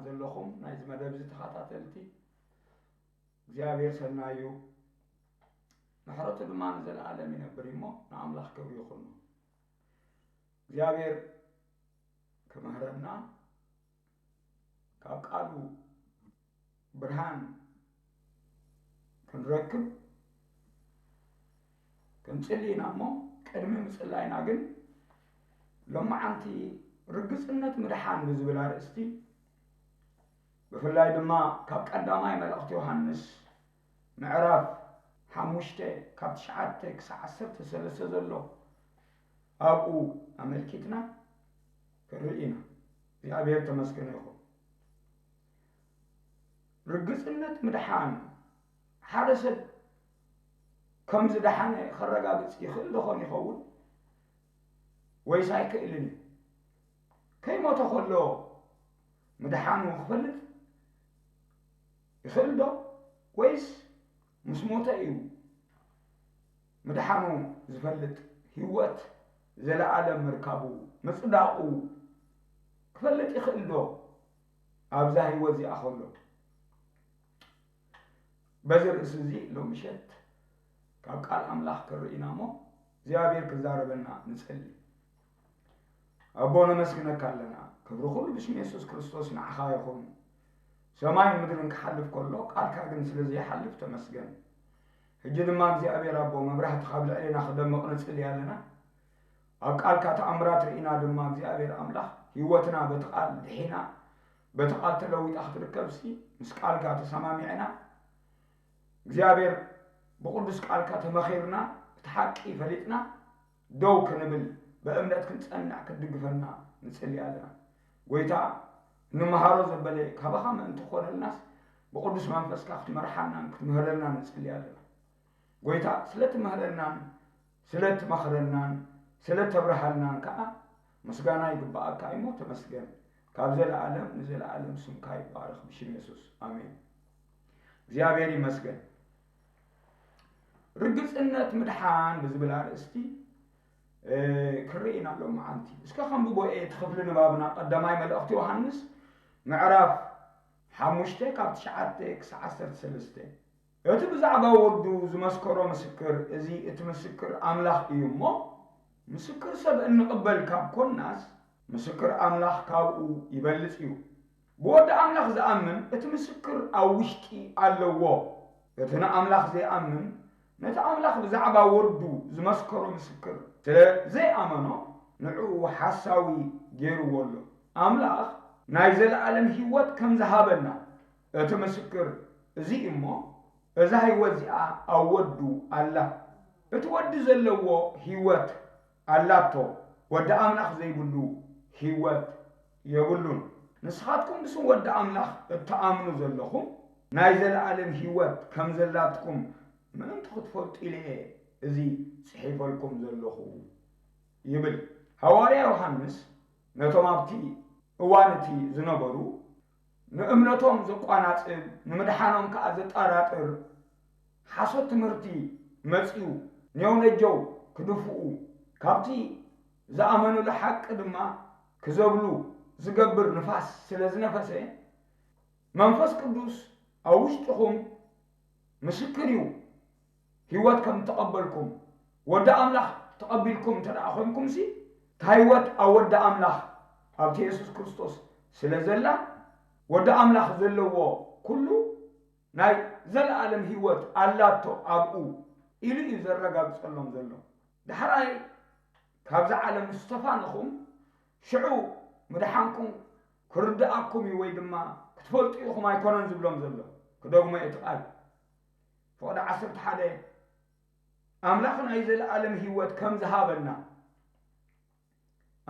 ዘለኹም ናይዚ መደብ እዚ ተኸታተልቲ፣ እግዚኣብሔር ሰናይ እዩ፣ ምሕረቱ ድማ ንዘለኣለም ይነብር እዩ እሞ፣ ንኣምላኽ ክብሪ ይኹኖ። እግዚኣብሔር ክምህረና፣ ካብ ቃሉ ብርሃን ክንረክብ ክንጽሊ ኢና እሞ፣ ቅድሚ ምጽላይና ግን፣ ሎማዓንቲ ርግጽነት ምድሓን ብዝብል ኣርእስቲ፣ ብፍላይ ድማ ካብ ቀዳማይ መልእኽቲ ዮሃንስ ምዕራፍ ሓሙሽተ ካብ ትሽዓተ ክሳዕ ዓሰርተ ሰለስተ ዘሎ ኣብኡ ኣመልኪትና ክንርኢ ኢና። እግዚኣብሔር ተመስገነ ይኹን። ርግጽነት ምድሓን፣ ሓደ ሰብ ከም ዝደሓነ ከረጋግጽ ይኽእል ዶ ኾን ይኸውን? ወይስ ኣይክእልን እዩ? ከይሞተ ከሎ ምድሓኑ ክፈልጥ ይኽእል ዶ? ወይስ ምስ ሞተ እዩ ምድሓኑ ዝፈልጥ? ህይወት ዘለኣለም ምርካቡ፣ ምጽዳቑ ክፈልጥ ይኽእል ዶ? ኣብዛ ህይወት እዚኣ ከሎ። በዚ ርእሲ እዚ ሎምሸት ካብ ቃል ኣምላኽ ክንርኢ ኢና እሞ እግዚኣብሔር ክዛረበና ንጸሊ። ኣቦ ነመስግነካ ኣለና። ክብሪ ኩሉ ብሽም የሱስ ክርስቶስ ንዓኻ ይኹን። ሰማይን ምድርን ክሓልፍ ከሎ ቃልካ ግን ስለ ዘይሓልፍ ተመስገን። ሕጂ ድማ እግዚኣብሔር ኣቦ መብራህቲ ካብ ልዕሌና ክደምቕ ንጽሊ ኣለና። ኣብ ቃልካ ተኣምራት ርኢና ድማ እግዚኣብሔር ኣምላኽ ህይወትና በቲ ቃል ድሒና በቲ ቃል ተለዊጣ ክትርከብሲ ምስ ቃልካ ተሰማሚዕና እግዚኣብሔር ብቅዱስ ቃልካ ተመኺርና እቲ ሓቂ ፈሊጥና ደው ክንብል ብእምነት ክንጸንዕ ክትድግፈና ንጽሊ ኣለና። ጎይታ ንመሃሮ ዘበለ ካባኻ ምእንቲ ክኾነልናስ ብቅዱስ መንፈስካ ክትመርሓናን ክትምህረልናን ንጽሊ ኣለና። ጎይታ ስለ ትምህረናን ስለ ትመኽረናን ስለ ተብርሃልናን ከዓ ምስጋና ይግባኣካ እሞ ተመስገን። ካብ ዘለኣለም ንዘለኣለም ስምካ ይባረኽ ብሽም የሱስ ኣሜን። እግዚኣብሔር ይመስገን። ርግፅነት ምድሓን ብዝብል ኣርእስቲ ክርኢ ኢና ሎመዓንቲ። እስከ ከንብቦ እየ እቲ ክፍሊ ንባብና፣ ቀዳማይ መልእኽቲ ዮሃንስ ምዕራፍ ሓሙሽተ ካብ ትሽዓተ ክሳዕ ዓሰርተ ሰለስተ። እቲ ብዛዕባ ወዱ ዝመስከሮ ምስክር፣ እዚ እቲ ምስክር ኣምላኽ እዩ እሞ፣ ምስክር ሰብ እንቕበል ካብ ኮንናስ፣ ምስክር ኣምላኽ ካብኡ ይበልጽ እዩ። ብወዲ ኣምላኽ ዝኣምን እቲ ምስክር ኣብ ውሽጢ ኣለዎ። እቲ ንኣምላኽ ዘይኣምን ነቲ ኣምላኽ ብዛዕባ ወዱ ዝመስከሮ ምስክር ስለ ዘይኣመኖ፣ ንዕኡ ሓሳዊ ገይርዎ ኣሎ። ኣምላኽ ናይ ዘለኣለም ህይወት ከም ዝሃበና እቲ ምስክር እዚ እሞ፣ እዛ ህይወት እዚኣ ኣብ ወዱ ኣላ። እቲ ወዲ ዘለዎ ህይወት ኣላቶ፣ ወዲ ኣምላኽ ዘይብሉ ህይወት የብሉን። ንስኻትኩም ብስም ወዲ ኣምላኽ እትኣምኑ ዘለኹም፣ ናይ ዘለኣለም ህይወት ከም ዘላትኩም ምእንቲ ክትፈልጡ ኢለ እየ እዚ ጽሒፈልኩም ዘለኹ ይብል። ሃዋርያ ዮሃንስ ነቶም ኣብቲ እዋን እቲ ዝነበሩ ንእምነቶም ዘቋናጽብ፣ ንምድሓኖም ከኣ ዘጠራጥር ሓሶት ትምህርቲ መጺኡ፣ ኔው ነጀው ክድፍኡ፣ ካብቲ ዝኣመኑሉ ሓቂ ድማ ክዘብሉ ዝገብር ንፋስ ስለ ዝነፈሰ፣ መንፈስ ቅዱስ ኣብ ውሽጥኹም ምስክር እዩ፣ ህይወት ከም እተቐበልኩም። ወዲ ኣምላኽ ተቐቢልኩም እንተ ደኣ ኾንኩምሲ፣ እታ ህይወት ኣብ ወዲ ኣምላኽ፣ ኣብቲ የሱስ ክርስቶስ ስለ ዘላ፣ ወዲ ኣምላኽ ዘለዎ ኩሉ ናይ ዘለኣለም ህይወት ኣላቶ ኣብኡ ኢሉ እዩ ዘረጋግጸሎም ዘሎ። ዳሕራይ ካብዛ ዓለም ምስ ተፋነኹም፣ ሽዑ ምድሓንኩም ክርድኣኩም እዩ ወይ ድማ ክትፈልጡ ኢኹም ኣይኮነን ዝብሎም ዘሎ። ክደግሞ እየ እቲ ቃል። ፍቕዲ ዓሰርተ ሓደ፣ ኣምላኽ ናይ ዘለኣለም ህይወት ከም ዝሃበና፣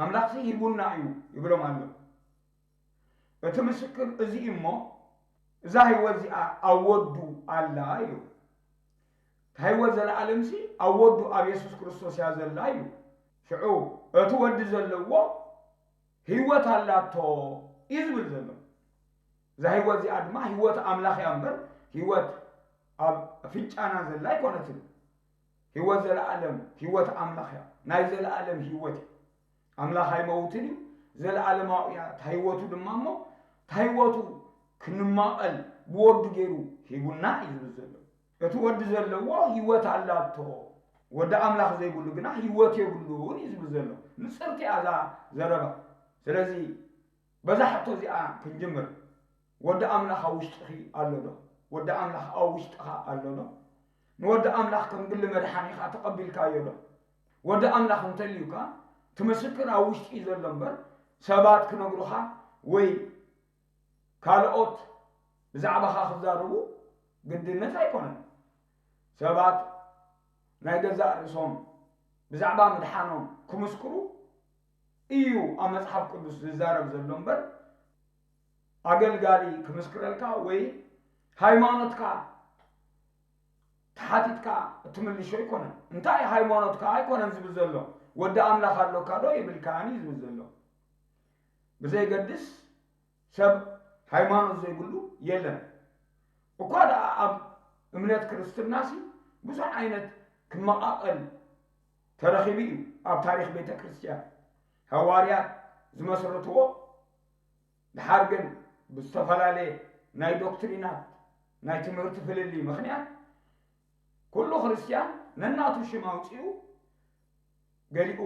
ኣምላኽሲ ሂቡና እዩ ይብሎም ኣሎ። እቲ ምስክር እዚ እዩ እሞ፣ እዛ ህይወት እዚኣ ኣብ ወዱ ኣላ ኢሉ። እታ ህይወት ዘለኣለምሲ ኣብ ወዱ ኣብ የሱስ ክርስቶስ እያ ዘላ ኢሉ። ሽዑ እቲ ወዲ ዘለዎ ህይወት ኣላቶ እዩ ዝብል ዘሎ። እዛ ህይወት እዚኣ ድማ ህይወት ኣምላኽ እያ እምበር፣ ህይወት ኣብ ኣፍንጫና ዘላ ኣይኮነትን። ህይወት ዘለኣለም፣ ህይወት ኣምላኽ እያ። ናይ ዘለኣለም ህይወት እያ። ኣምላኽ ኣይመውትን እዩ፣ ዘለኣለማዊ እያ እታ ህይወቱ ድማ እሞ፣ ህይወቱ ክንማቐል ብወዱ ገይሩ ሂቡና እዩ ዝብል ዘሎ። እቲ ወዲ ዘለዎ ህይወት ኣላቶ፣ ወዲ ኣምላኽ ዘይብሉ ግና ህይወት የብሉን እዩ ዝብል ዘሎ። ንጽርቲ እያ እዛ ዘረባ። ስለዚ በዛ ሕቶ እዚኣ ክንጅምር። ወዲ ኣምላኽ ኣብ ውሽጥኺ ኣሎ ዶ? ወዲ ኣምላኽ ኣብ ውሽጥኻ ኣሎ ዶ? ንወዲ ኣምላኽ ከም ግሊ መድሓኒኻ ተቐቢልካዮ ዶ? ወዲ ኣምላኽ እንተልዩካ፣ እቲ ምስክር ኣብ ውሽጢ እዩ ዘሎ እምበር፣ ሰባት ክነግሩኻ ወይ ካልኦት ብዛዕባኻ ክዛረቡ ግድነት ኣይኮነን። ሰባት ናይ ገዛእ ርእሶም ብዛዕባ ምድሓኖም ክምስክሩ እዩ ኣብ መጽሓፍ ቅዱስ ዝዛረብ ዘሎ እምበር፣ ኣገልጋሊ ክምስክረልካ ወይ ሃይማኖትካ ተሓቲትካ እትምልሾ ኣይኮነን። እንታይ ሃይማኖትካ ኣይኮነን ዝብል ዘሎ፣ ወዲ ኣምላኽ ኣሎካ ዶ የብልካን እዩ ዝብል ዘሎ። ብዘይገድስ ሰብ ሃይማኖት ዘይብሉ የለን። እኳ ደኣ ኣብ እምነት ክርስትናሲ ብዙሕ ዓይነት ክመቓቐል ተረኺቡ እዩ ኣብ ታሪኽ ቤተ ክርስቲያን። ሃዋርያት ዝመስረትዎ፣ ድሓር ግን ብዝተፈላለየ ናይ ዶክትሪናት ናይ ትምህርቲ ፍልልይ ምኽንያት ኩሉ ክርስቲያን ነናቱ ሽም ኣውጺኡ፣ ገሊኡ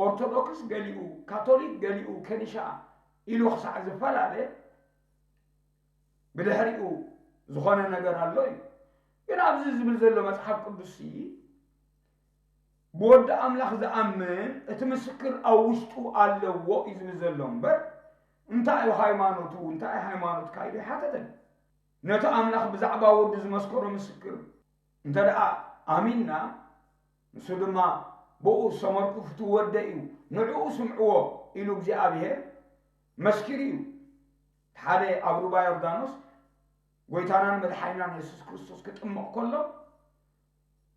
ኦርቶዶክስ፣ ገሊኡ ካቶሊክ፣ ገሊኡ ከኒሻ ኢሉ ክሳዕ ዝፈላለ ብድሕሪኡ ዝኾነ ነገር ኣሎ እዩ። ግን ኣብዚ ዝብል ዘሎ መጽሓፍ ቅዱስ ብወዲ ኣምላኽ ዝኣምን እቲ ምስክር ኣብ ውሽጡ ኣለዎ እዩ ዝብል ዘሎ እምበር፣ እንታይ እዩ ሃይማኖቱ፣ እንታይ እዩ ሃይማኖትካ ኢሉ ይሓተተን። ነቲ ኣምላኽ ብዛዕባ ወዱ ዝመስከሮ ምስክር እንተ ደኣ ኣሚንና፣ ንሱ ድማ ብኡ ዝተመርኩ ፍትው ወደይ እዩ፣ ንዕኡ ስምዕዎ ኢሉ እግዚኣብሔር መስኪሩ እዩ። ሓደ ኣብ ሩባ ዮርዳኖስ ጎይታናን መድሓኒናን የሱስ ክርስቶስ ክጥምቕ ከሎ፣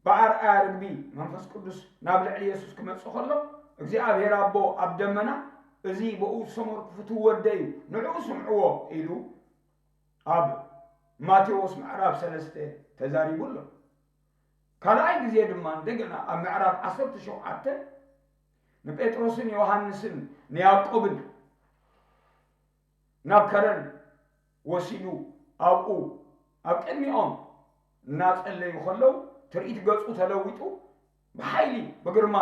ብኣርኣያ ርግቢ መንፈስ ቅዱስ ናብ ልዕሊ የሱስ ክመጽእ ከሎ፣ እግዚኣብሔር ኣቦ ኣብ ደመና፣ "እዚ ብኡ ዝተመርኩ ፍትው ወደይ እዩ፣ ንዕኡ ስምዕዎ" ኢሉ ኣብ ማቴዎስ ምዕራፍ ሰለስተ ተዛሪቡ ኣሎ። ካልኣይ ግዜ ድማ እንደገና ኣብ ምዕራፍ ዓሰርተ ሸውዓተ ንጴጥሮስን ዮሃንስን ንያዕቆብን ናብ ከረን ወሲዱ ኣብኡ ኣብ ቅድሚኦም እናጸለዩ ከለዉ ትርኢት ገጹ ተለዊጡ ብሓይሊ ብግርማ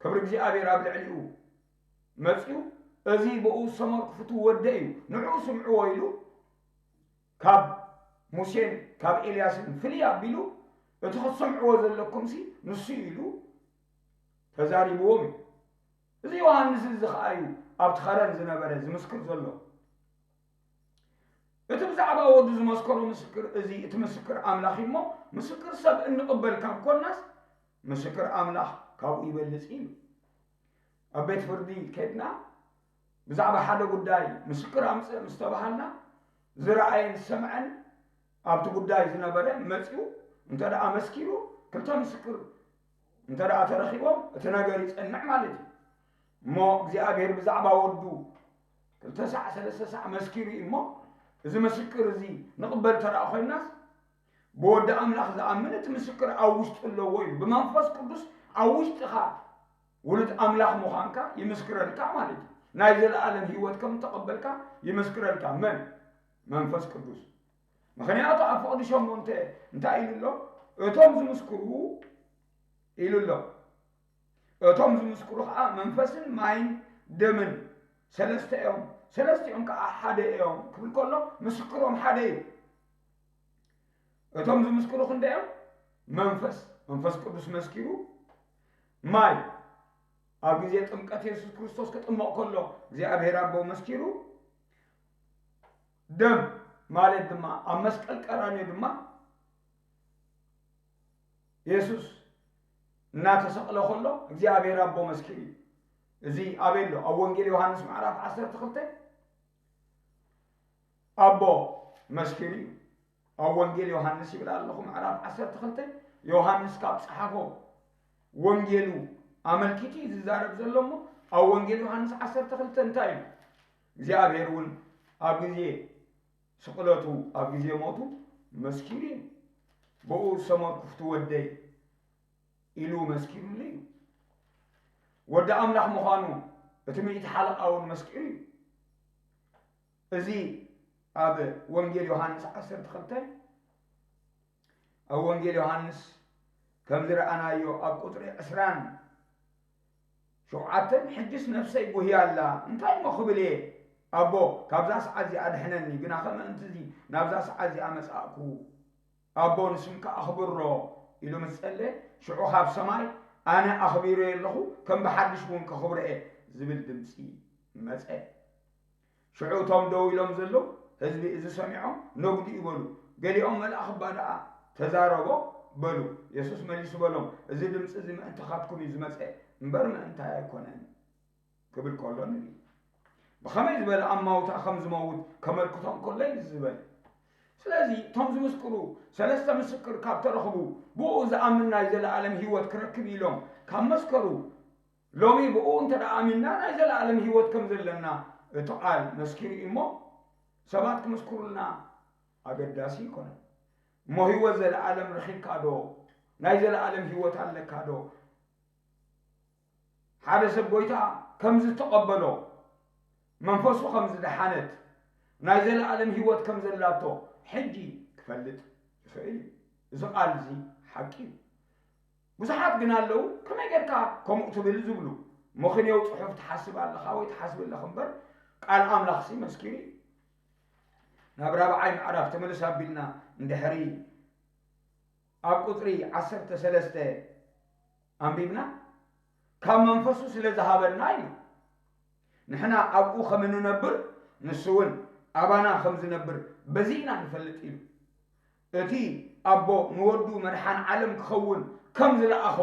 ክብሪ እግዚኣብሔር ኣብ ልዕሊኡ መጺኡ፣ "እዚ ብኡ ዝተመርኩ ፍትው ወደይ እዩ፣ ንዕኡ ስምዕዎ" ኢሉ ካብ ሙሴን ካብ ኤልያስን ፍልይ ኣቢሉ እቲ ክትሰምዕዎ ዘለኩምሲ ንሱ እዩ ኢሉ ተዛሪብዎም እዩ። እዚ ዮሃንስ እዚ ኸኣ እዩ ኣብቲ ኸረን ዝነበረ ዝምስክር ዘሎ። እቲ ብዛዕባ ወዱ ዝመስከሮ ምስክር እዚ እቲ ምስክር ኣምላኽ እዩ እሞ፣ ምስክር ሰብ እንቕበል ካብ ኮናስ፣ ምስክር ኣምላኽ ካብኡ ይበልጽ ኢሉ። ኣብ ቤት ፍርዲ ከድና ብዛዕባ ሓደ ጉዳይ ምስክር ኣምጽእ ምስ ተባሃልና፣ ዝረኣየን ዝሰምዐን ኣብቲ ጉዳይ ዝነበረ መጺኡ እንተ ደኣ መስኪሩ፣ ክልተ ምስክር እንተ ደኣ ተረኺቦም፣ እቲ ነገር ይጸንዕ ማለት እዩ። እሞ እግዚኣብሔር ብዛዕባ ወዱ ክልተ ሳዕ ሰለስተ ሳዕ መስኪሩ እዩ እሞ፣ እዚ ምስክር እዚ ንቕበል እንተ ደኣ ኮይናስ፣ ብወዲ ኣምላኽ ዝኣምን እቲ ምስክር ኣብ ውሽጡ ኣለዎ ኢሉ። ብመንፈስ ቅዱስ ኣብ ውሽጥኻ ውሉድ ኣምላኽ ምዃንካ ይምስክረልካ ማለት እዩ። ናይ ዘለኣለም ህይወት ከም እተቐበልካ ይምስክረልካ። መን? መንፈስ ቅዱስ። ምኽንያቱ ኣብ ፍቕዲ ሸሞንተ እንታይ ኢሉ ኣሎ? "እቶም ዝምስክሩ" ኢሉ ኣሎ። "እቶም ዝምስክሩ ኸዓ መንፈስን ማይን ደምን ሰለስተ እዮም፣ ሰለስቲኦም ከዓ ሓደ እዮም" ክብል ከሎ ምስክሮም ሓደ እዩ። እቶም ዝምስክሩ ክንደይ እዮም? መንፈስ፣ መንፈስ ቅዱስ መስኪሩ፣ ማይ፣ ኣብ ግዜ ጥምቀት የሱስ ክርስቶስ ክጥመቕ ከሎ እግዚኣብሔር ኣቦ መስኪሩ፣ ደም ማለት ድማ ኣብ መስቀል ቀራንዮ ድማ የሱስ እናተሰቕለ ከሎ እግዚኣብሔር ኣቦ መስኪሩ እዩ። እዚ ኣበይ ኣሎ? ኣብ ወንጌል ዮሃንስ ምዕራፍ ዓሰርተ ክልተ ኣቦ መስኪሩ እዩ። ኣብ ወንጌል ዮሃንስ ይብል ኣለኹ፣ ምዕራፍ ዓሰርተ ክልተ፣ ዮሃንስ ካብ ጸሓፎ ወንጌሉ ኣመልኪቱ እዩ ዝዛረብ ዘሎ እሞ፣ ኣብ ወንጌል ዮሃንስ ዓሰርተ ክልተ እንታይ ኢሉ? እግዚኣብሔር እውን ኣብ ግዜ ስቕለቱ፣ ኣብ ግዜ ሞቱ መስኪሩ እዩ። "ብኡ ዝተመርኩ ፍትው ወደይ" ኢሉ መስኪሩሉ እዩ። ወዲ ኣምላኽ ምዃኑ እቲ ሚእቲ ሓለቓ እውን መስኪሩ እዩ። እዚ ኣብ ወንጌል ዮሃንስ ዓሰርተ ክልተ፣ ኣብ ወንጌል ዮሃንስ ከም ዝረኣናዮ ኣብ ቁጽሪ ዕስራን ሸውዓተን፣ ሕጅስ ነፍሰይ ጉህያ ኣላ፣ እንታይ እሞ ክብል እየ? ኣቦ፣ ካብዛ ሰዓት እዚኣ ኣድሕነኒ፣ ግና ከመ እንትዚ ናብዛ ሰዓት እዚኣ መጻእኩ። ኣቦ፣ ንስምካ ኣኽብሮ፣ ኢሉ ምስ ጸለየ፣ ሽዑ ካብ ሰማይ፣ ኣነ ኣኽቢረዮ ኣለኹ፣ ከም ብሓድሽ እውን ከኽብሮ እየ፣ ዝብል ድምጺ መጸ። ሽዑ እቶም ደው ኢሎም ዘለዉ ህዝቢ እዚ ሰሚዖም፣ ነጉድኡ በሉ። ገሊኦም፣ መልኣኽ እባ ደኣ ተዛረቦ፣ በሉ። የሱስ መሊሱ በሎም፣ እዚ ድምጺ እዚ ምእንታኻትኩም እዩ ዝመጸ እምበር ምእንታይ ኣይኮነን፣ ክብል ከሎ ንርኢ። ብኸመይ ዝበለ ኣማውታ ከም ዝመውት ከመልክቶም ከሎ እዩ እዚ ዝበለ። ስለዚ እቶም ዝምስክሩ ሰለስተ ምስክር ካብ ተረኽቡ፣ ብኡ ዝኣምን ናይ ዘለኣለም ህይወት ክረክብ ኢሎም ካብ መስከሩ፣ ሎሚ ብኡ እንተ ደኣ ኣሚንና ናይ ዘለኣለም ህይወት ከም ዘለና እቲ ቃል መስኪሩ እዩ እሞ፣ ሰባት ክምስክሩልና ኣገዳሲ ይኮነን። እሞ ህይወት ዘለኣለም ረኺብካ ዶ? ናይ ዘለኣለም ህይወት ኣለካ ዶ? ሓደ ሰብ ጎይታ ከም ዝተቐበሎ፣ መንፈሱ ከም ዝደሓነት፣ ናይ ዘለኣለም ህይወት ከም ዘላቶ ሕጂ ክፈልጥ ይኽእል እዩ። እዚ ቃል እዚ ሓቂ እዩ። ብዙሓት ግን ኣለዉ፣ ከመይ ጌርካ ከምኡ ትብል ዝብሉ። ምኽንያው ጽሑፍ ትሓስብ ኣለኻ ወይ ትሓስብ ኣለኺ እምበር፣ ቃል ኣምላኽሲ መስኪሩ እዩ። ናብ ራብዓይ ምዕራፍ ተመልስ ኣቢልና እንድሕሪ ኣብ ቁጽሪ ዓሰርተ ሰለስተ ኣንቢብና፣ ካብ መንፈሱ ስለ ዝሃበና ኢሉ። ንሕና ኣብኡ ከም እንነብር፣ ንሱ እውን ኣባና ከም ዝነብር በዚ ኢና ንፈልጥ ኢሉ። እቲ ኣቦ ንወዱ መድሓን ዓለም ክኸውን ከም ዝለኣኾ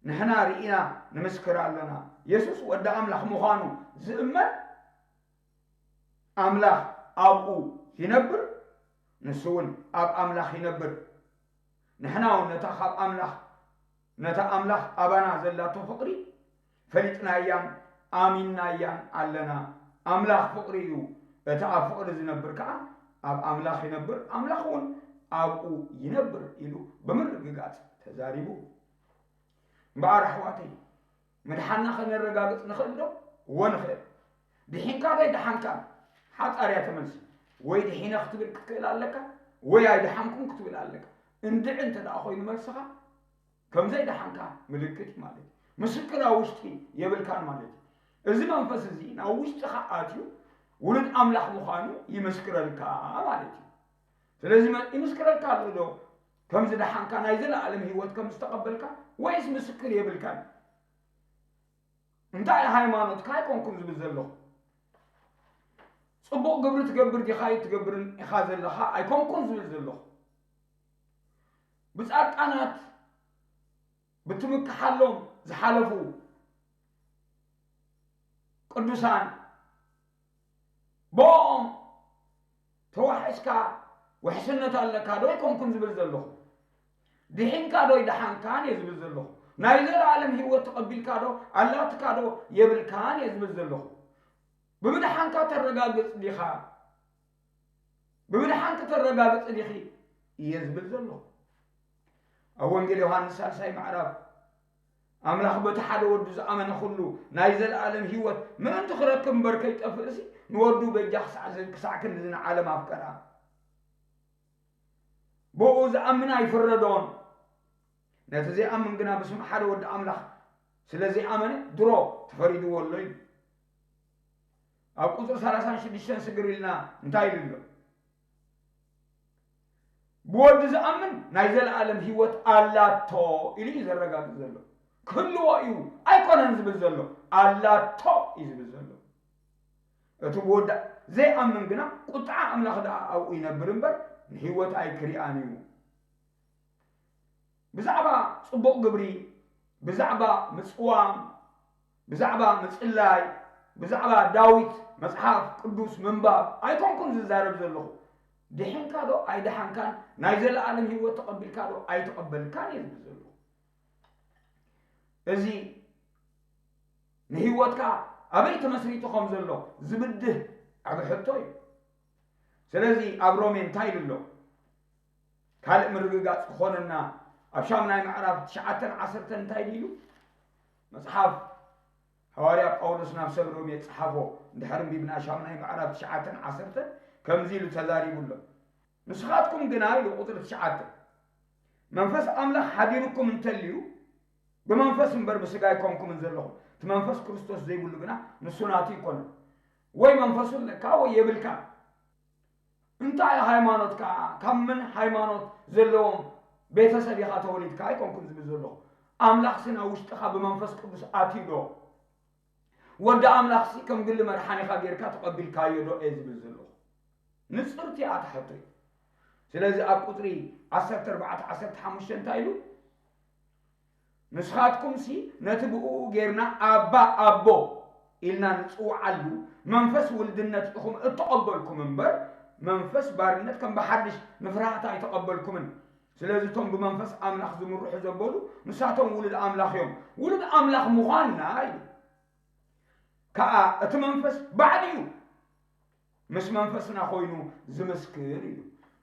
ንሕና ርኢና ንምስክር ኣሎና። የሱስ ወዲ ኣምላኽ ምዃኑ ዝእመን ኣምላኽ ኣብኡ ይነብር፣ ንሱ እውን ኣብ ኣምላኽ ይነብር። ንሕና እውን ነታ ካብ ኣምላኽ፣ ነታ ኣምላኽ ኣባና ዘላቶ ፍቕሪ ፈሊጥናያን ኣሚንናያን ኣለና። ኣምላኽ ፍቕሪ እዩ፣ እቲ ኣብ ፍቕሪ ዝነብር ከኣ ኣብ ኣምላኽ ይነብር፣ ኣምላኽ እውን ኣብኡ ይነብር ኢሉ ብምርግጋጽ ተዛሪቡ። እምበኣር ኣሕዋተይ፣ ምድሓንና ከነረጋግጽ ንኽእል ዶ? እወ ንኽእል። ድሒንካ ዶ ኣይደሓንካን? ሓጻር እያ እታ መልሲ። ወይ ድሒነ ክትብል ክትክእል ኣለካ፣ ወይ ኣይደሓንኩን ክትብል ኣለካ። እንድዒ እንተ ደኣ ኮይኑ መልስኻ፣ ከም ዘይደሓንካ ምልክት እዩ ማለት እዩ። ምስክር ኣብ ውሽጢ የብልካን ማለት እዩ። እዚ መንፈስ እዚ ናብ ውሽጥኻ ኣትዩ ውሉድ ኣምላኽ ምዃኑ ይምስክረልካ ማለት እዩ። ስለዚ መ-፣ ይምስክረልካ ኣሎ ዶ ከም ዝደሓንካ፣ ናይ ዘለኣለም ህይወት ከም ዝተቐበልካ፣ ወይስ ምስክር የብልካን? እንታይ ሃይማኖትካ ኣይኮንኩን ዝብል ዘለኹ። ጽቡቕ ግብሪ ትገብር ዲኻ ኣይትገብርን ኢኻ ዘለኻ ኣይኮንኩን ዝብል ዘለኹ። ብጻድቃናት ብትምክሓሎም ዝሓለፉ ቅዱሳን ብኦም ተዋሒስካ ውሕስነት ኣለካ ዶ ኣይኮንኩን ዝብል ዘለኹ። ድሒንካ ዶ ኣይደሓንካን እየ ዝብል ዘለኹ። ናይ ዘለኣለም ህይወት ተቐቢልካ ዶ ኣላትካ ዶ የብልካን እየ ዝብል ዘለኹ። ብምድሓንካ ተረጋግጽ ዲኻ? ብምድሓን ከተረጋግጽ ዲኺ? እየ ዝብል ዘለኹ። ኣብ ወንጌል ዮሃንስ ሳልሳይ ምዕራፍ፣ ኣምላኽ በቲ ሓደ ወዱ ዝኣመነ ኩሉ ናይ ዘለኣለም ህይወት ምእንቲ ክረክብ እምበር ከይጠፍእሲ፣ ንወዱ በጃ ክሳዕ ዝህብ ክሳዕ ክንድዚ ንዓለም ኣፍቀራ። ብኡ ዝኣምን ኣይፍረዶን። ነቲ ዘይኣምን ግና ብስም ሓደ ወዲ ኣምላኽ ስለ ዘይኣመነ ድሮ ተፈሪድዎ ኣሎ ኢሉ። ኣብ ቁጽሪ ሰላሳን ሽዱሽተን ስግር ኢልና እንታይ ኢሉ ኣሎ? ብወዲ ዝኣምን ናይ ዘለኣለም ህይወት ኣላቶ ኢሉ እዩ ዘረጋግጽ ዘሎ። ክህልዎ እዩ ኣይኮነን ዝብል ዘሎ፣ ኣላቶ እዩ ዝብል ዘሎ። እቲ ብወዲ ዘይኣምን ግና ቁጥዓ ኣምላኽ ደኣ ኣብኡ ይነብር እምበር ንህይወት ኣይክሪኣን እዩ። ብዛዕባ ጽቡቕ ግብሪ፣ ብዛዕባ ምጽዋም፣ ብዛዕባ ምጽላይ፣ ብዛዕባ ዳዊት መጽሓፍ ቅዱስ ምንባብ ኣይኮንኩን ዝዛረብ ዘለኹ። ድሒንካ ዶ ኣይደሓንካን፣ ናይ ዘለኣለም ህይወት ተቐቢልካ ዶ ኣይተቐበልካን እየ ዝብል ዘለኹ። እዚ ንህይወትካ ኣበይ ተመስሪቱ ከም ዘሎ ዝብድህ ዓቢ ሕቶ እዩ። ስለዚ ኣብ ሮሜ እንታይ ኢሉ ኣሎ? ካልእ ምርግጋጽ ክኾነና ኣብ ሻምናይ ምዕራፍ ትሽዓተን ዓሰርተን እንታይ ኢሉ? መጽሓፍ ሃዋርያ ጳውሎስ ናብ ሰብ ሮሜ ጸሓፎ እንድሕር ኣንቢብና ሻምናይ ምዕራፍ ትሽዓተን ዓሰርተን ከምዚ ኢሉ ተዛሪቡ ኣሎ። ንስኻትኩም ግና ኢሉ ቁጽሪ ትሽዓተ፣ መንፈስ ኣምላኽ ሓዲሩኩም እንተልዩ ብመንፈስ እምበር ብስጋ ኣይኮንኩምን ዘለኹም። እቲ መንፈስ ክርስቶስ ዘይብሉ ግና ንሱ ናቱ ኣይኮነን። ወይ መንፈሱ ኣለካ ወይ የብልካ። እንታይ ሃይማኖትካ ካብ ምን ሃይማኖት ዘለዎም ቤተሰብ ኢኻ ተወሊድካ ኣይኮንኩን ዝብል ዘለኹ። ኣምላኽሲ ናብ ውሽጥኻ ብመንፈስ ቅዱስ ኣትዩ ዶ? ወዲ ኣምላኽሲ ከም ግሊ መድሓኒኻ ጌርካ ተቐቢልካዮ ዶ እየ ዝብል ዘለኹ። ንጽርቲ እያ እታ ሕቶይ። ስለዚ ኣብ ቁጽሪ ዓሰርተ ኣርባዕተ ዓሰርተ ሓሙሽተ እንታይ ኢሉ? ንስኻትኩምሲ ነቲ ብእኡ ጌርና ኣባ ኣቦ ኢልና ንጽውዓሉ መንፈስ ውልድነት ኢኹም እተቐበልኩም እምበር መንፈስ ባርነት ከም ብሓድሽ ንፍርሃት ኣይተቐበልኩምን። ስለዚ እቶም ብመንፈስ ኣምላኽ ዝምርሑ ዘበሉ ንሳቶም ውሉድ ኣምላኽ እዮም። ውሉድ ኣምላኽ ምዃንና እዩ። ከኣ እቲ መንፈስ ባዕሉ እዩ ምስ መንፈስና ኮይኑ ዝምስክር እዩ።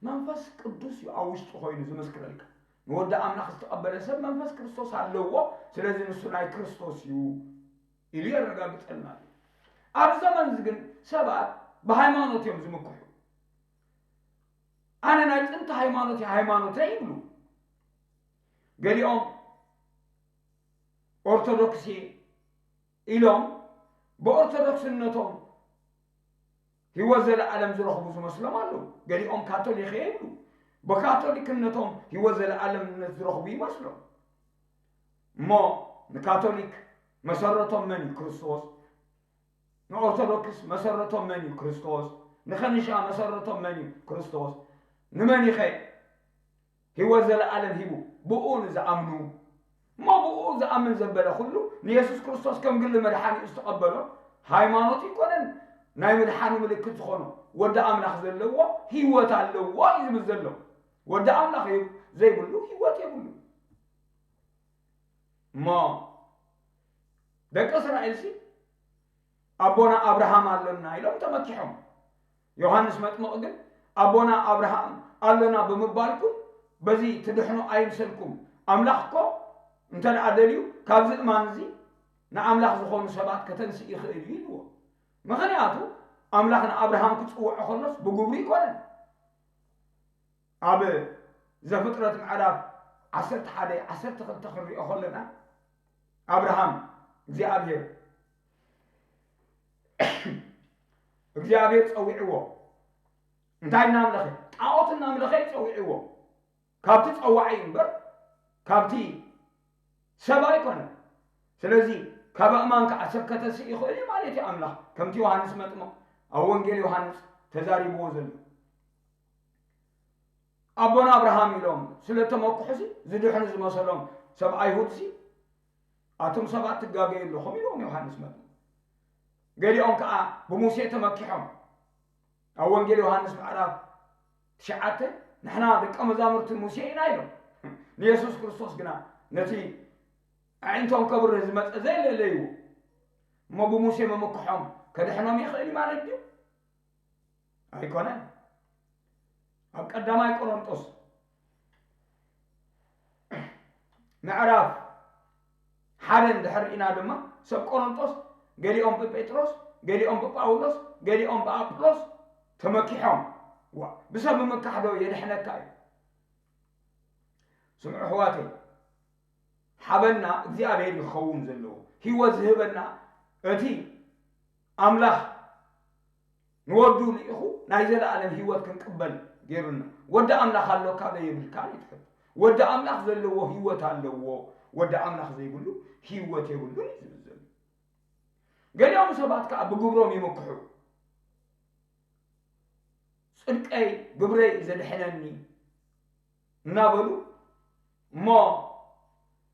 መንፈስ ቅዱስ እዩ ኣብ ውሽጢ ኮይኑ ዝምስክረልካ። ንወዲ ኣምላኽ ዝተቐበለ ሰብ መንፈስ ክርስቶስ ኣለዎ፣ ስለዚ ንሱ ናይ ክርስቶስ እዩ ኢሉ የረጋግጸልና ኣሎ። ኣብ ዘመን እዚ ግን ሰባት ብሃይማኖት እዮም ዝምክሑ። ኣነ ናይ ጥንቲ ሃይማኖት ሃይማኖተ ይብሉ። ገሊኦም ኦርቶዶክስ እየ ኢሎም ብኦርቶዶክስነቶም ህይወት ዘለኣለም ዝረኽቡ ዝመስሎም ኣለዉ። ገሊኦም ካቶሊክ እየ ይብሉ። ብካቶሊክነቶም ህይወት ዘለኣለምነት ዝረኽቡ ይመስሎም። እሞ ንካቶሊክ መሰረቶም መን እዩ? ክርስቶስ። ንኦርቶዶክስ መሰረቶም መን እዩ? ክርስቶስ። ንኸኒሻ መሰረቶም መን እዩ? ክርስቶስ። ንመን ይኸ ህይወት ዘለኣለም ሂቡ? ብኡ ንዝኣምኑ። እሞ ብኡ ዝኣምን ዘበለ ኩሉ ንየሱስ ክርስቶስ ከም ግሊ መድሓኒኡ ዝተቐበሎ ሃይማኖት ይኮነን ናይ ምድሓኑ ምልክት ዝኾኖ ወዲ ኣምላኽ ዘለዎ ህይወት ኣለዎ እዩ ዝብል ዘሎ። ወዲ ኣምላኽ ዘይብሉ ህይወት የብሉ። እሞ ደቂ እስራኤልሲ ኣቦና ኣብርሃም ኣሎና ኢሎም ተመኪሖም። ዮሃንስ መጥምቕ ግን ኣቦና ኣብርሃም ኣሎና ብምባልኩም በዚ ትድሕኑ ኣይምሰልኩም። ኣምላኽ እኮ እንተ ደኣ ደልዩ ካብዚ እማን እዚ ንኣምላኽ ዝኾኑ ሰባት ከተንስእ ይኽእል እዩ ኢልዎ። ምኽንያቱ ኣምላኽ ንኣብርሃም ክጽውዖ ከሎስ ብግብሩ ይኮነን። ኣብ ዘፍጥረት ምዕራፍ ዓሰርተ ሓደ ዓሰርተ ክልተ ክንሪኦ ከለና ኣብርሃም እግዚኣብሔር እግዚኣብሔር ጸዊዕዎ እንታይ እናምለኸ ጣዖት እናምለኸ እዩ ጸዊዕዎ። ካብቲ ጸዋዒ እምበር ካብቲ ሰብ ኣይኮነን። ስለዚ ካብ ኣእማን ከዓ ሰብ ከተስእ ይኽእል እዩ ማለት እዩ ኣምላኽ ከምቲ ዮሃንስ መጥምቕ ኣብ ወንጌል ዮሃንስ ተዛሪብዎ ዘሎ። ኣቦና ኣብርሃም ኢሎም ስለ ተመክሑሲ ዝድሕኑ ዝመሰሎም ሰብ ኣይሁድሲ ኣቱም ሰባት ትጋገዩ ኣለኹም ኢልዎም ዮሃንስ መጥምቕ። ገሊኦም ከዓ ብሙሴ ተመኪሖም ኣብ ወንጌል ዮሃንስ ምዕራፍ ትሽዓተ ንሕና ደቀ መዛሙርቲ ሙሴ ኢና ኢሎም። ንየሱስ ክርስቶስ ግና ነቲ ኣዒንቶም ከብርህ ዝመጸ ዘየለለይዎ እሞ ብሙሴ ምምክሖም ከድሕኖም ይኽእል እዩ ማለት ድዩ? ኣይኮነን። ኣብ ቀዳማይ ቆሮንጦስ ምዕራፍ ሓደ እንድሕር ኢና ድማ ሰብ ቆሮንጦስ ገሊኦም ብጴጥሮስ ገሊኦም ብጳውሎስ ገሊኦም ብኣጵሎስ ተመኪሖም። ዋ ብሰብ ምምካሕ ዶ የድሕነካ እዩ? ስምዑ ኣሕዋተይ፣ ሓበና እግዚኣብሔር ይኸውን ዘለዎ ህይወት ዝህበና እቲ ኣምላኽ ንወዱ ልኢኹ ናይ ዘለኣለም ህይወት ክንቅበል ገይሩና። ወዲ ኣምላኽ ኣሎካ ዶ የብልካን እዩ ትሕት። ወዲ ኣምላኽ ዘለዎ ህይወት ኣለዎ፣ ወዲ ኣምላኽ ዘይብሉ ህይወት የብሉን እዩ ዝብል ዘሎ። ገሊኦም ሰባት ከዓ ብግብሮም ይምክሑ። ጽድቀይ ግብረይ እዩ ዘድሕነኒ እናበሉ እሞ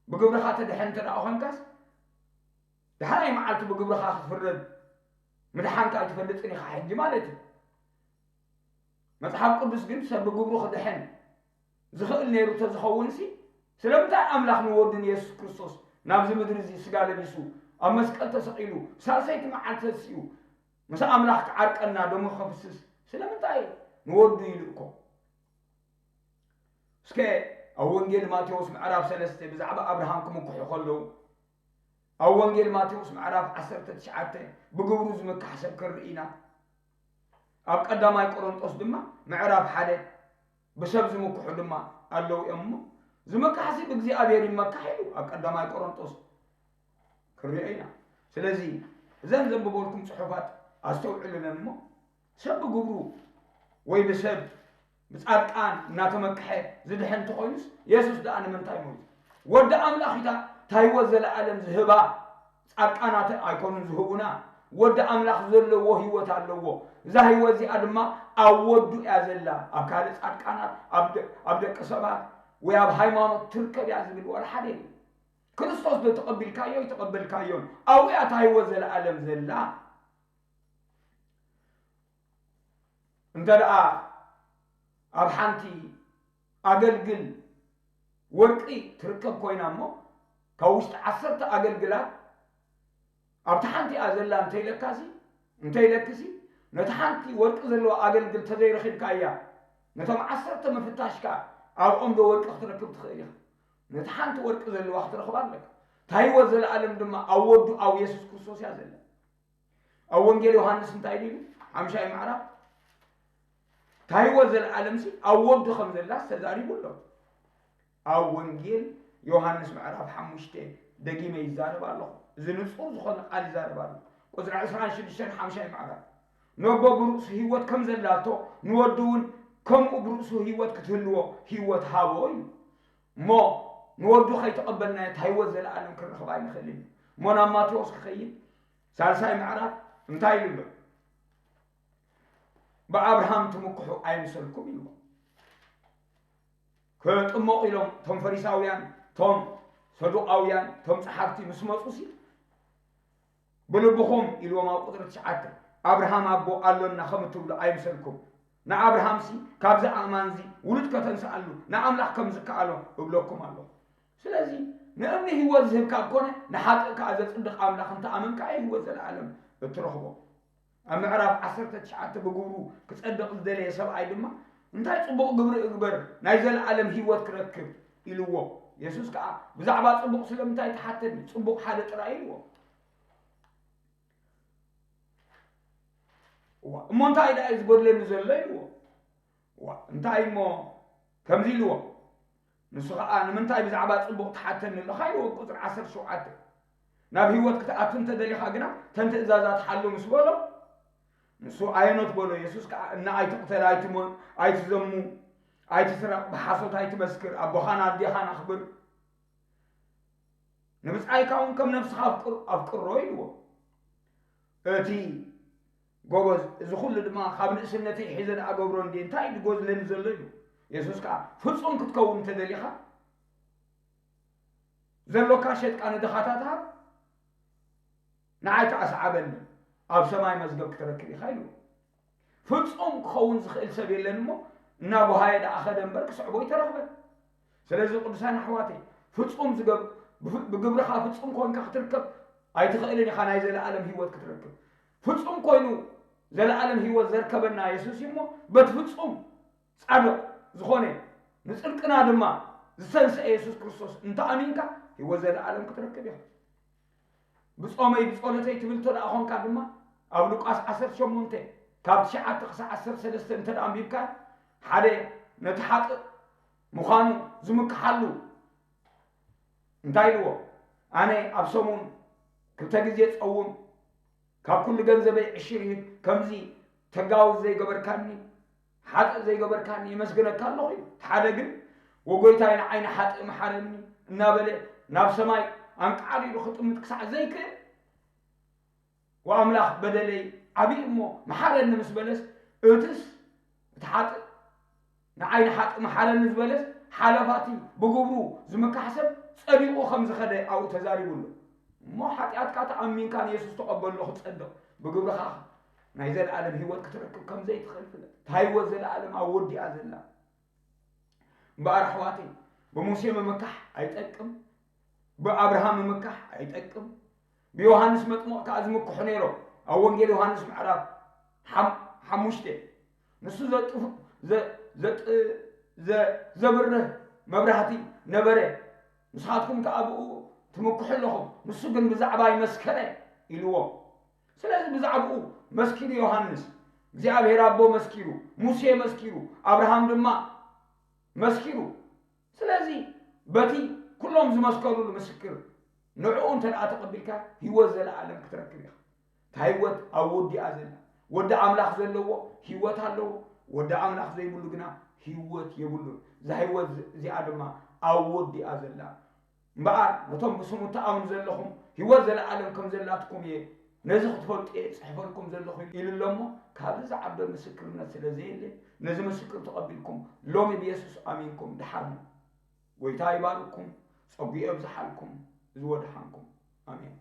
ብግብርኻ ተድሕን እንተ ደኣ ኾንካስ ደሓናይ መዓልቲ ብግብርኻ ክትፍረድ ምድሓንካ ኣይትፈልጥን ኢኻ ሕጂ ማለት እዩ። መጽሓፍ ቅዱስ ግን ሰብ ብግብሩ ክድሕን ዝኽእል ነይሩ ተዝኸውን ሲ ስለምንታይ ኣምላኽ ንወዱ ንየሱስ ክርስቶስ ናብዚ ምድሪ እዚ ስጋ ለቢሱ ኣብ መስቀል ተሰቒሉ ሳልሰይቲ መዓልቲ ተሲኡ ምስ ኣምላኽ ክዓርቀና ደሙ ከፍስስ ስለምንታይ ንወዱ ይልእኮ? እስከ ኣብ ወንጌል ማቴዎስ ምዕራፍ ሰለስተ ብዛዕባ ኣብርሃም ክምክሑ ከለዉ ኣብ ወንጌል ማቴዎስ ምዕራፍ ዓሰርተ ትሽዓተ ብግብሩ ዝምካሕ ሰብ ክንርኢ ኢና። ኣብ ቀዳማይ ቆሮንጦስ ድማ ምዕራፍ ሓደ ብሰብ ዝምክሑ ድማ ኣለዉ እዮም እሞ፣ ዝምካሕሲ ብእግዚኣብሔር ይመካሕ ኢሉ ኣብ ቀዳማይ ቆሮንጦስ ክንሪኦ ኢና። ስለዚ እዘን ዘንብበልኩም ጽሑፋት ኣስተውዕሉለን እሞ፣ ሰብ ብግብሩ ወይ ብሰብ ብጻድቃን እናተመክሐ ዝድሕን እንተኾይኑስ፣ የሱስ ደኣ ንምንታይ ሞይቱ? ወዲ ኣምላኽ ኢታ እታ ህይወት ዘለኣለም ዝህባ። ጻድቃናት ኣይኮኑን ዝህቡና። ወዲ ኣምላኽ ዘለዎ ህይወት ኣለዎ። እዛ ህይወት እዚኣ ድማ ኣብ ወዱ እያ ዘላ። ኣብ ካልእ ጻድቃናት፣ ኣብ ደ-፣ ኣብ ደቂ ሰባት ወይ ኣብ ሃይማኖት ትርከብ እያ ዝብል ዋላ ሓደ የለን። ክርስቶስ ዶ ተቐቢልካዮ ኣይተቐበልካዮን፣ ኣብኡ እያ እታ ህይወት ዘለኣለም ዘላ። እንተ ደኣ ኣብ ሓንቲ ኣገልግል ወርቂ ትርከብ ኮይና እሞ፣ ካብ ውሽጢ ዓሰርተ ኣገልግላት ኣብቲ ሓንቲ እያ ዘላ እንተኢለካሲ፣ እንተኢለክሲ፣ ነቲ ሓንቲ ወርቂ ዘለዋ ኣገልግል ተዘይረኺብካያ፣ ነቶም ዓሰርተ ምፍታሽካ ኣብኦም ዶ ወርቂ ክትረክብ ትኽእል ኢኻ? ነቲ ሓንቲ ወርቂ ዘለዋ ክትረኽባ ኣለካ። እታ ህይወት ዘለኣለም ድማ ኣብ ወዱ ኣብ የሱስ ክርስቶስ እያ ዘላ። ኣብ ወንጌል ዮሃንስ እንታይ ኢሉ? ሓምሻይ ምዕራፍ፣ እታ ህይወት ዘለኣለምሲ ኣብ ወዱ ከም ዘላስ ተዛሪቡ ኣሎ። ኣብ ወንጌል ዮሃንስ ምዕራፍ ሓሙሽተ ደጊመ ይዛረብ ኣለኹ። እዚ ንጹር ዝኾነ ቃል ይዛረብ ኣለኹ። ቁጽሪ ዕስራን ሽዱሽተን ሓምሻይ ምዕራፍ፣ ነቦ ብርእሱ ህይወት ከም ዘላቶ ንወዱ እውን ከምኡ ብርእሱ ህይወት ክትህልዎ ህይወት ሃቦ እዩ። እሞ ንወዱ ከይተቐበልናዮ እታ ህይወት ዘለኣለም ክንረኽባ ኣይንኽእልን እዩ። እሞ ናብ ማቴዎስ ክኸይድ፣ ሳልሳይ ምዕራፍ እንታይ ኢሉ ኣሎ? ብኣብርሃም ትምክሑ ኣይምሰልኩም ኢልዎ። ክጥመቑ ኢሎም እቶም ፈሪሳውያን፣ እቶም ሰዱቃውያን፣ እቶም ጸሓፍቲ ምስ መጹሲ፣ ብልብኹም ኢልዎም ኣብ ቁጽሪ ትሽዓተ፣ ኣብርሃም ኣቦ ኣሎና ከም እትብሉ ኣይምሰልኩም። ንኣብርሃምሲ ካብዚ ኣእማንዚ ውሉድ ከተንስኣሉ ንኣምላኽ ከም ዝከኣሎ እብለኩም ኣለኹ። ስለዚ ንእምኒ ህይወት ዝህብ ካብ ኮነ ንሓጥእ ከኣ ዘጽድቕ ኣምላኽ እንተ ኣመንካ እዩ ህይወት ዘለኣለም እትረኽቦ። ኣብ ምዕራፍ ዓሰርተ ትሽዓተ ብግብሩ ክጸድቕ ዝደለየ ሰብኣይ ድማ እንታይ ጽቡቕ ግብሪ እግበር ናይ ዘለኣለም ህይወት ክረክብ ኢልዎ። የሱስ ከኣ ብዛዕባ ጽቡቕ ስለምንታይ ትሓተኒ? ጽቡቕ ሓደ ጥራይ ኢልዎ። እዋ እሞ እንታይ ደኣ እዩ ዝጎድለኒ ዘሎ ኢልዎ። እዋ እንታይ እሞ ከምዚ ኢልዎ። ንሱ ኸኣ ንምንታይ ብዛዕባ ጽቡቕ ትሓተኒ ኣለኻ ኢልዎ። ቁጽሪ ዓሰርተ ሸውዓተ፣ ናብ ህይወት ክትኣቱ እንተደሊኻ ግና እተን ትእዛዛት ሓሉ ምስ በሎ፣ ንሱ ኣየኖት በሎ። የሱስ ከኣ እና ኣይትቕተል፣ ኣይትሞ-፣ ኣይትዘሙ፣ ኣይትስረቕ፣ ብሓሶት ኣይትመስክር፣ ኣቦኻን ኣዴኻን ኣኽብር፣ ንብጻይካ እውን ከም ነፍስኻ ኣፍቅር-፣ ኣፍቅሮ ኢልዎ። እቲ ጎበዝ፣ እዚ ኩሉ ድማ ካብ ንእስነተይ ሒዘ ደኣ ገብሮ እንዴ፣ እንታይ ድጎዝለኒ ዘሎ ኢሉ። የሱስ ከኣ ፍጹም ክትከውን እንተደሊኻ ዘሎካ ሸጥካ ንድኻታት ሃብ፣ ንዓይ ከኣ ሰዓበኒ፣ ኣብ ሰማይ መዝገብ ክትረክብ ኢኻ ኢልዎ። ፍጹም ክኸውን ዝኽእል ሰብ የለን እሞ እናጓሃየ ደኣ ኸደ እምበር ክስዕቦ ኣይተረኽበን። ስለዚ ቅዱሳን ኣሕዋተይ፣ ፍጹም ዝገብ-፣ ብፍ-፣ ብግብርኻ ፍጹም ኮንካ ክትርከብ ኣይትኽእልን ኢኻ ናይ ዘለኣለም ህይወት ክትረክብ። ፍጹም ኮይኑ ዘለኣለም ህይወት ዘርከበና የሱስ እዩ እሞ በቲ ፍጹም ጻድቕ ዝኾነ ንጽድቅና ድማ ዝተንስአ የሱስ ክርስቶስ እንተ ኣሚንካ ህይወት ዘለኣለም ክትረክብ ኢኻ። ብጾመይ ብጸሎተይ ትብል እንተ ደኣ ኾንካ ድማ ኣብ ሉቃስ ዓሰርተ ሸሞንተ ካብ ትሽዓተ ክሳብ ዓሰርተ ሰለስተ እንተ ደኣ ኣንቢብካ ሓደ ነቲ ሓጥእ ምዃኑ ዝምክሓሉ እንታይ ኢልዎ? ኣነ ኣብ ሰሙን ክልተ ግዜ ጸውም፣ ካብ ኩሉ ገንዘበይ ዕሽር ይህብ፣ ከምዚ ተጋውዝ ዘይገበርካኒ፣ ሓጥእ ዘይገበርካኒ የመስግነካ ኣለኹ ኢሉ። እቲ ሓደ ግን ወጎይታይ ንዓይ ንሓጥእ መሓረኒ እናበለ ናብ ሰማይ ኣንቃዕሪሩ ክጥምት ክሳዕ ዘይክእል ወኣምላኽ በደለይ ዓብዪ እሞ መሓረኒ ምስ በለስ እትስ እቲ ሓጥእ ንዓይ ንሓጥእ መሓረኒ ዝበለስ ሓለፋቲ ብግብሩ ዝምካሕ ሰብ ጸዲቑ ከም ዝኸደ ኣብኡ ተዛሪቡ ኣሎ። እሞ ሓጢኣትካ ተኣሚንካ ንየሱስ ተቐበሎ ክትጸድቕ ብግብርኻ ናይ ዘለኣለም ህይወት ክትረክብ ከም ዘይትኽእል ፍለጥ። እታ ህይወት ዘለኣለም ኣብ ወዲኣ ዘላ። እምበኣር ኣሕዋተይ ብሙሴ ምምካሕ ኣይጠቅም፣ ብኣብርሃም ምምካሕ ኣይጠቅም። ብዮሃንስ መጥምቕ ከኣ ዝምክሑ ነይሮም። ኣብ ወንጌል ዮሃንስ ምዕራፍ ሓም-፣ ሓሙሽተ ንሱ ዘጥፍ-፣ ዘ-፣ ዘጥ-፣ ዘ-፣ ዘብርህ መብራህቲ ነበረ። ንስኻትኩም ከኣ ብኡ ትምክሑ ኣለኹም፣ ንሱ ግን ብዛዕባይ መስከረ ኢልዎም። ስለዚ ብዛዕባኡ መስኪሩ ዮሃንስ፣ እግዚኣብሔር ኣቦ መስኪሩ፣ ሙሴ መስኪሩ፣ ኣብርሃም ድማ መስኪሩ። ስለዚ በቲ ኩሎም ዝመስከሩሉ ምስክር ንዕኡ እንተ ደኣ ተቐቢልካ ህይወት ዘለኣለም ክትረክብ ኢኻ። እታ ህይወት ኣብ ወዲኣ ዘላ። ወዲ ኣምላኽ ዘለዎ ህይወት ኣለዎ፣ ወዲ ኣምላኽ ዘይብሉ ግና ህይወት የብሉን። እዛ ህይወት እዚኣ ድማ ኣብ ወዲኣ ዘላ። እምበኣር ነቶም ብስሙ ትኣምኑ ዘለኹም ህይወት ዘለኣለም ከም ዘላትኩም እየ ነዚ ክትፈልጡ እየ ጽሕፈልኩም ዘለኹ ኢሉ ኣሎ እሞ ካብዚ ዝዓበ ምስክርነት ስለ ዘየለ ነዚ ምስክር ተቐቢልኩም ሎሚ ብየሱስ ኣሚንኩም ድሓኑ። ጎይታ ይባርኩም፣ ጸጉ የብዝሓልኩም፣ ዝወድሓንኩም። ኣሜን።